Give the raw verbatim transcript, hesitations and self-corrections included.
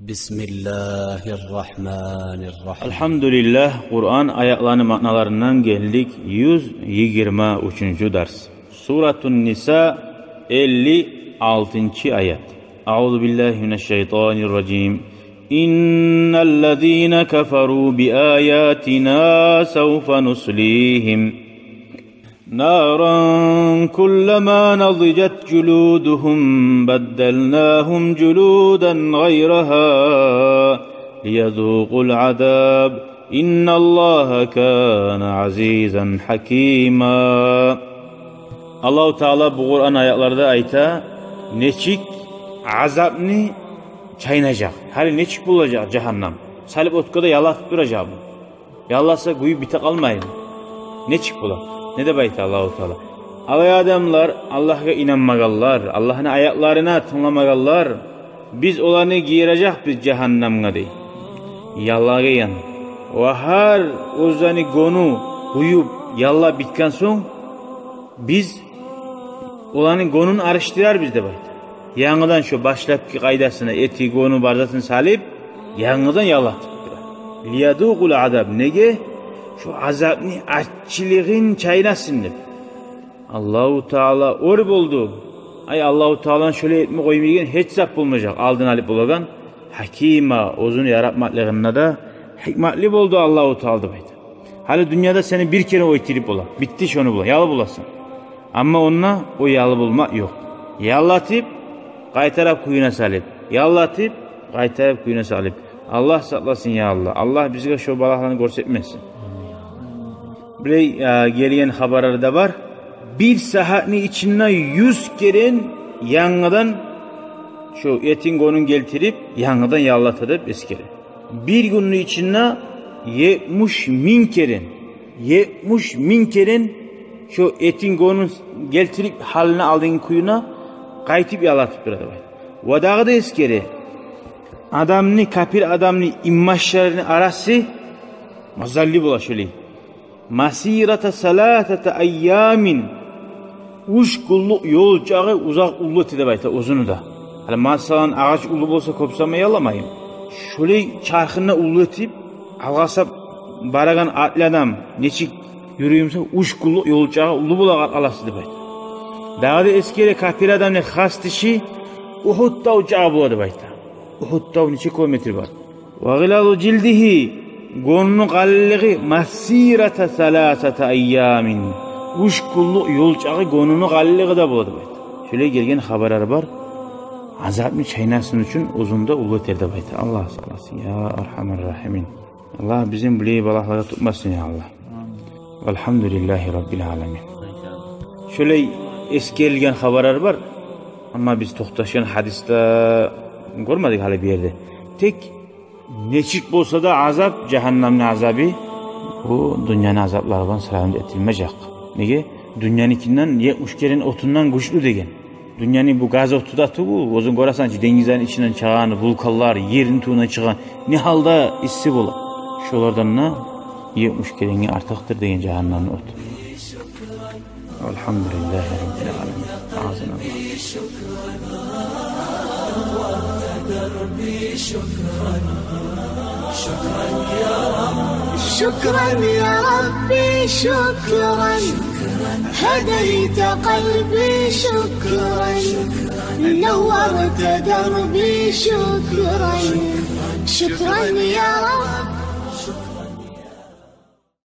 بسم الله الرحمن الرحيم. Альгьамдулиллагь, Къуран аятланы маъналарындан гелдик, юз йигирма уьчюнчю дарс. Суратун Ниса, элли алтынчы аят. أعوذ بالله من الشيطان الرجيم. إن الذين كفروا بآياتنا سوف نصليهم نارا كلما نضجت جلودهم بدلناهم جلودا غيرها ليذوقوا العذاب إن الله كان عزيزا حكيما. Аллагьу Таала бу Къуран аятларда айта, нечик азапны чайнажакъ, гьали нечик болажакъ жагьаннам, салып отгъа да ялатып туражакъмы. Ялласа, гюйюп бите къалмаймы? Нечик бола? Не деп айта Аллагьу Таала? Олай адамлар, Аллагьгъа инанмагъанлар, Аллагьны аятларына тынгламагъанлар, биз оланы гийирежекбиз жагьаннамгъа дей. Яллагъан. Ва гьар оьзлени гёню гюйюп, яллап битген сонг, биз оланы гёнюн алышдырарбыз деп айта. Янгыдан шо башлапгъы къайдасына, эти, гёню, бар затын салып, янгыдан яллатып тура. ليذوقوا العذاب. Неге? Шо азапны аччылыгъын чайнасын деп. Аллагьу Таала оьр болду. Ай, Аллагьу Тааланы шолай этме къоймайгъан гьеч зат болмажакъ. Алдын алып болагъан, Гьакима, оьзюню яратмакълыгъында да гьикматлы болду Аллагьу Таала деп айта. Гьали дюньяда сени бир керен оьлтюрюп бола. Битди шону булан, ял боласан. Амма онда о ял болмакъ ёкъ. Яллатып, къайтарып кююне салып. Яллатып, къайтарып кююне салып. Аллагь сакъласын, я Аллагь. Аллагь бизге шо балагьланы гёрсетмесин. Булай, э, гелген хабарлар да бар. Бир сагьатны ичинде юз керен янгыдан шо этин, гёнюн гелтирип, янгыдан яллата деп эсгере. Бир гюнню ичинде етмиш минг керен, етмиш минг керен шо этин, гёнюн гелтирип, гьалына, алдынгъы кююне къайтып яллатып тура деп айта. Ва дагъы да эсгере, адамны, капир адамны инбашларыны арасы мазаллы бола шолай. مسيرة ثلاثة أيام. Уьч гюнлюк ёл чакъы узакъ уллу эте деп айта оьзюню де. Гьали, масала, агъач уллу болса, кёп заман ялламаймы? Шолай чархында уллу этип, алгъасап барагъан атлы адам нечик юрюй буса, уьч гюнлюк ёл чакъы уллу бола къаркъарасы деп айта. Дагъы да эсгере, капир адамны хас тиши Угьуд тав чакъы бола деп айта. Угьуд тав нече километр бар? وغلاظ جلده, гёнюню къалынлыгъы, مسيرة ثلاثة أيام, уьч гюнлюк ёл чакъы гёнюню къалынлыгъы да бола деп айта. Шолай гелген хабарлар бар. Азапны чайнасын учун оьзюн де уллу этер деп айта. Аллагь сакъласын, я архамар рахимин. Аллагь бизин булай балагьлагъа тутмасын, я Аллагь. Амин. Валгьамдулиллагьи раббил аламин. Шолай эсгерилген хабарлар бар. Амма биз токъташгъан гьадисде гёрмедик гьали бу ерде. Тек нечик болса да азап, жагьаннамны азабы, бу дюньяны азаплары булан сравнить этилмежек. Неге? Дюньяныкинден етмиш керен отундан гючлю деген. Дюньяны бу газ оту да тюгюл, оьзюнг гёресен чи, денгизлени ичинден чыгъагъан вулканлар, ерни тюбюнден чыгъагъан, не гьалда исси бола. Шолардан да етмиш керенге артыкъдыр деген жагьаннамны оту. Валгьамдулиллагьи раббил аламин. Агъзына Аллагь. شكرا يا ربي، شكرا. هديت قلبي، شكرا. نورت دربي، شكرا. شكرا يا رب.